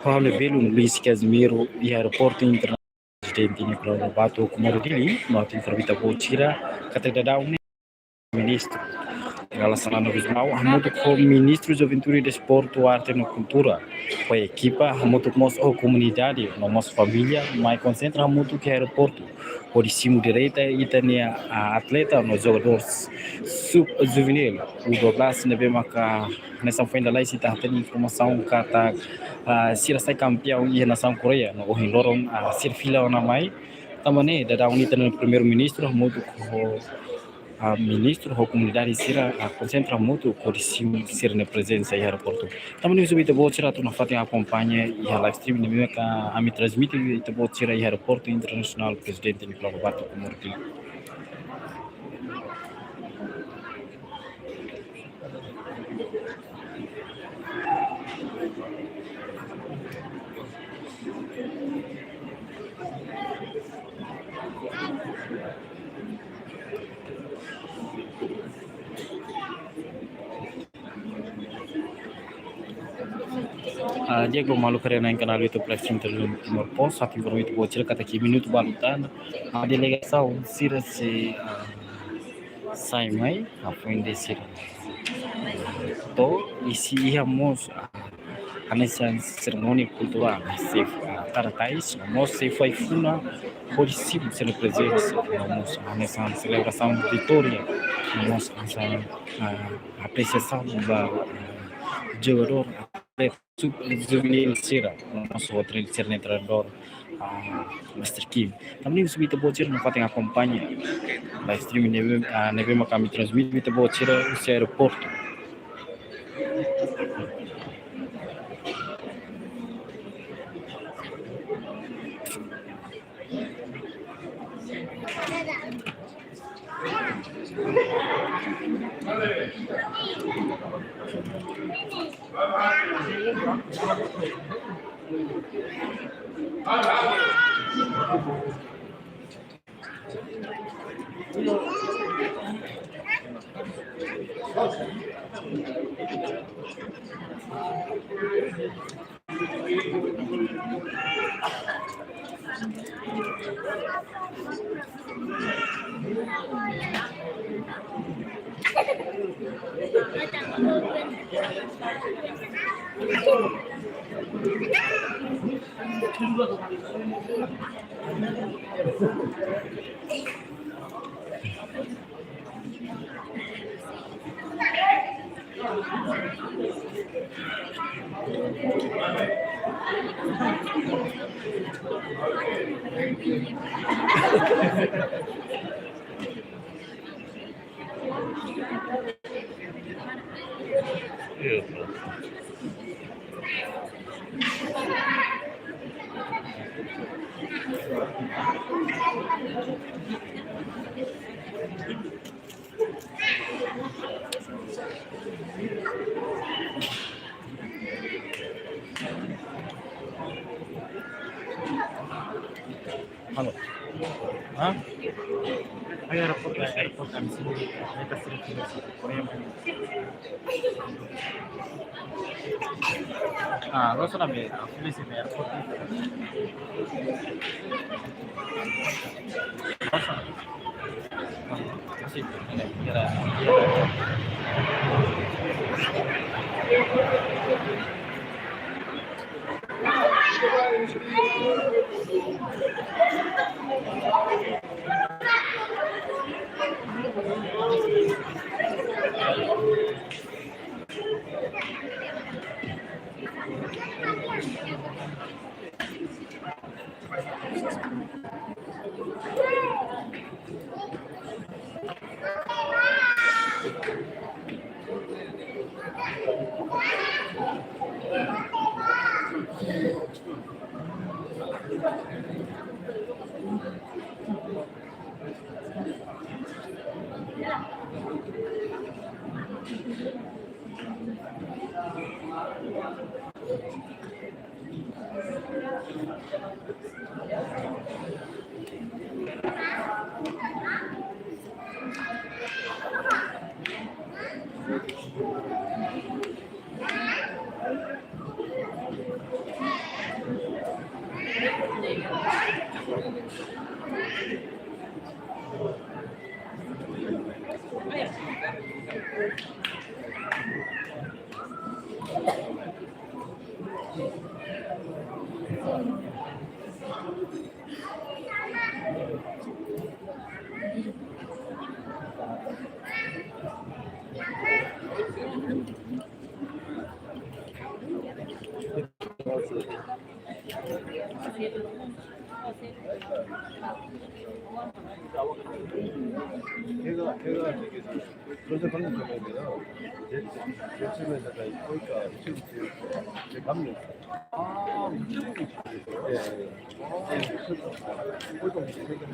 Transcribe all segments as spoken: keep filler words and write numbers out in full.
Ha'u-nia belun Luis Casimiro iha Aeroportu Internasionál Presidente Nicolau Lobato Comoro Dili, no atu informa ita-boot sira katak daudaun ne'e ministru Rala Xanana Gusmão hamutuk ho Ministru Juventude, Desportu, Arte no Kultura, ho ekipa hamutuk mós ho komunidade no mós família mai konsentra hamutuk iha aeroportu, hodi simu direta ita-nia, ah, atleta no jogadór sub-juvenil U dua belas ne'ebé maka hanesan foin lalais ita hatene informasaun katak, ah, sira sai kampiaun iha nasaun Koreia no ohin loron, ah, sira fila ona mai. Tanba ne'e daudaun ita-nia Primeiru-Ministru hamutuk ho, ah, ministru ho komunidade sira, ah, konsentra hamutuk hodi simu sira-nia prezensa iha aeroportu. Tanba ne'e husu ba ita-boot sira atu nafatin akompaña iha live stream ne'ebé maka ami transmite ba ita-boot sira iha Aeroportu Internasionál Presidente Nicolau Lobato Comoro Dili. Ah, di'ak, maluk haree-na'in kanál YouTube live stream Televizaun Timor Post, atu informa ita-boot sira katak iha minutu balu tan, ah, delegasaun sira sei, ah, sai mai, ah, foin-sa'e sira to'o, i sei iha mós, ah, hanesan serimónia kulturál, sei, ah, kada tais, no mós sei fai funa, hodi simu sira-nia prezensa, no mós hanesan selebrasaun vitória, no mós hanesan, ah, apresiasaun ba, ah, jogadór, atleta sub-juvenil sira, no mós ho tre-, sira-nia treinadór, ah, Mister Kim. Tanba ne'e husu ba ita-boot sira nafatin akompaña live stream ne'ebé, ah, ne'ebé maka ami transmite ba ita-boot sira husi aeroportu. Halo. Hah? Ayo, airport, airport kami sini. Mereka sering sini, sini. Korea mana? Ah, lo sana be, aku di sini airport. Lo sana. Masih, ini, kira, kira.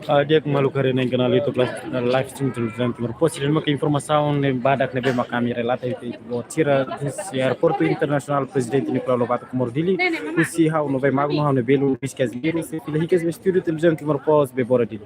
Ah, di'ak, maluk haree iha kanál YouTube live, live stream Televizaun Timor Post, ida-ne'e maka informasaun ne'ebé badak ne'ebé maka ami relata iha, iha sira husi Aeroportu Internasionál Prezidente Nicolau Lobato Comoro Dili, husi ha'u Novai Magno, ha'u ne'e belun Luis Casimiro, sei fila hikas ba estúdiu Televizaun Timor Post, Bebora Dili.